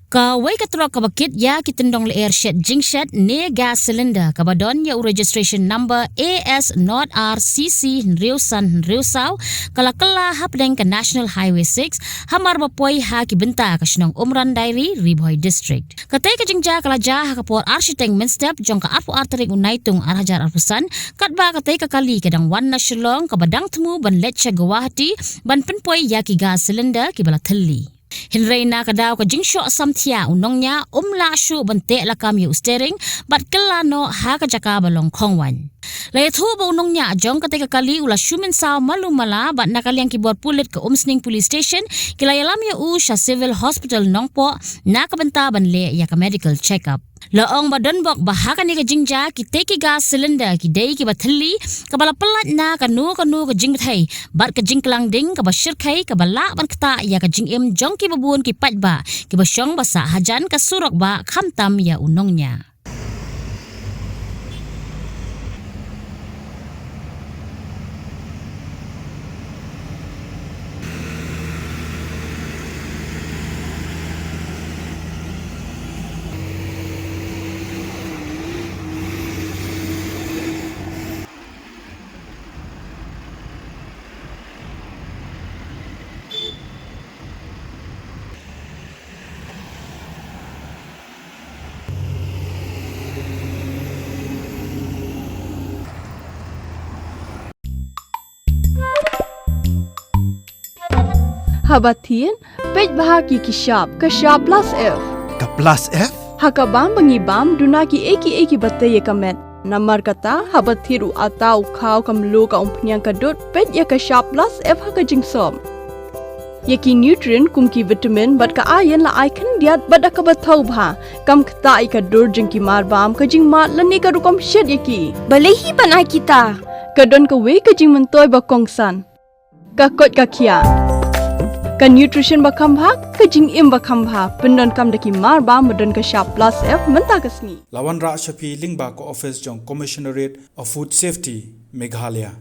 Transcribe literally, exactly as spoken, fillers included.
Kawei ka trok kaba kit ïa ki tyndong lyer shet jingshet ne gas cylinder kaba don ïa u registration number A S R C C hynriew san hynriew saw, ka la kylla hapdeng ka National Highway six, hamar ba poi ha ki bynta ka shnong Umran Diary, Ri Bhoi District. Katei ka jingjia ka la jia ha ka por ar shiteng mynstep jong ka arphew ar tarik u Naitung ar hajar arphew san, katba katei ka kali ka dang wan na Shillong kaba dang thmu ban leit sha Guwahati ban pynpoi ïa ki gas cylinder kiba la thylli. Hynrei na ka daw ka jingshoh samthiah u nongñiah um lah shuh ban teh lakam ïa u steering bad kylla noh ha ka jaka ba long khongwaiñ. La ïathuh ba u nongñiah jong katei ka kali u la shu mynsaw malu mala bad na ka liang ki bor pulit ka Umsning Police Station ki la ïalam ïa u sha Civil Hospital Nongpoh na ka bynta ban leh ïa ka medical check up. La ong ba don bok ba ha kane ka jingjia kitei ki gas cylinder ki dei kiba thylli kaba la pyllait na kano kano ka jingbthei bad ka jingklang ding kaba shyrkhei kaba lah ban ktah ïa ka jingim jong kiba bun ki paidbah kiba shong ba sah hajan ka surok bah khamtam ïa u nongñiah. Haba thied, peit bha ïa ki shap, ka shap plus F. Ka plus F? Ha ka bam ba ngi bam, duna kiei kiei kiba tei ïa ka met. Namar kata, haba thied u atta, u khaw, ka mluh, ka umphniang, ka dud, peit ïa ka shap plus F ha ka jingsop. Ïa ki nutrient kum ki vitamin bad ka iron la ai khyndiat bad da kaba thaw bha. Kam ktah ïa ka dur jong ki marbam, ka jingmad lane ka rukom shet ïa ki. Balei hi ban ai kita? Ka don kawei ka jingmyntoi ba kongsan. Ka koit ka khiah. Ka nutrition ba kham bha, ka jingim ba kham bha. Pyndonkam da ki marbam ba don ka shap plus F mynta ka sngi. La wanrah sha phi lyngba ka office jong Commissionerate of Food Safety, Meghalaya.